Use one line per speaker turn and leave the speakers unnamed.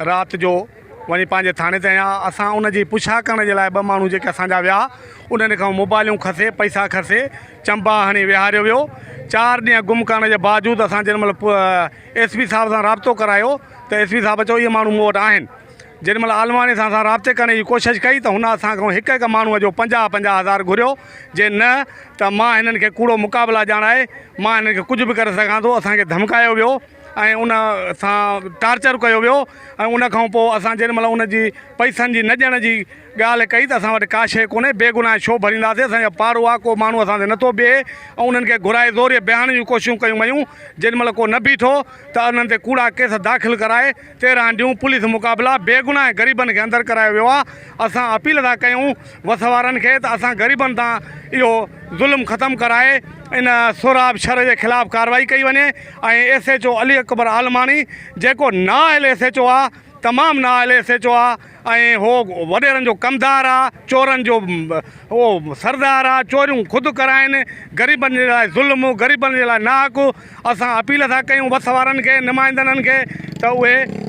رات جو وڃي پنهنجي ٿاڻي تي هنيا. اسان ان جي پڇا ڪرڻ جي لاء ٻه ماڻهو جيڪي اسان جا ويا انهن کان موبائلون کسي پئسا کسي چنبا هڻي ويهاريو ويو. چار ڏينهن گم ڪرڻ جي باوجود اسان جيڏي مهل ايس پي صاحب سان رابطو ڪرايو ته ايس پي صاحب چيو اهي ماڻهو مون وٽ آهن. جيڏي مهل عالماڻي سان اسان رابطي ڪرڻ جي ڪوشش ڪئي ته هن اسان کان هڪ هڪ ماڻهوء جو 50 50 هزار گهريو جي نه ته مان هنن کي ڪوڙو مقابلا ڄاڻائي مان هنن کي ڪجهه به ڪري سگهان ٿو اسان کي ڌمڪايو ويو ۽ ان سان ٽارچر ڪيو ويو ۽ ان کان پوء اسان جيڏي مهل ان جي پئسن جي نه ڏيڻ جي ڳالهه ڪئي ته اسان وٽ ڪا شيء ڪونهي بيگناهه ڇو ڀرينداسين اسان جو پاڙو آهي ڪو ماڻهو اسان تي نٿو بيهي ۽ انهن کي گهرائي زوريء بيهارڻ جون ڪوششون ڪيون ويون جيڏي مهل ڪو نه بيٺو ته انهن تي ڪوڙا ڪيس داخل ڪرائي 13 ڏينهن پوليس مقابلا بيگناهه غريبن کي اندر ڪرايو ويو آهي اسان اپيل ٿا ڪيون وس وارن کي ته اسان غريبن تان اهو ظلم ختم ڪرائي ان سهراب شر جي خلاف ڪارروائي ڪئي وڃي ۽ S H O Ali Akbar Almani جيڪو نااهل ايس ايڇ او آ تمام نااهل ايس ايڇ او آ ۽ هو وڏيرن جو ڪمدار آ چورن جو هو سردار آ چوريون خود ڪرائين غريبن جي لاء ظلم غريبن جي لاء ناحق اسان اپيل ٿا ڪيون وس وارن کي نمائندنن کي ته اهي.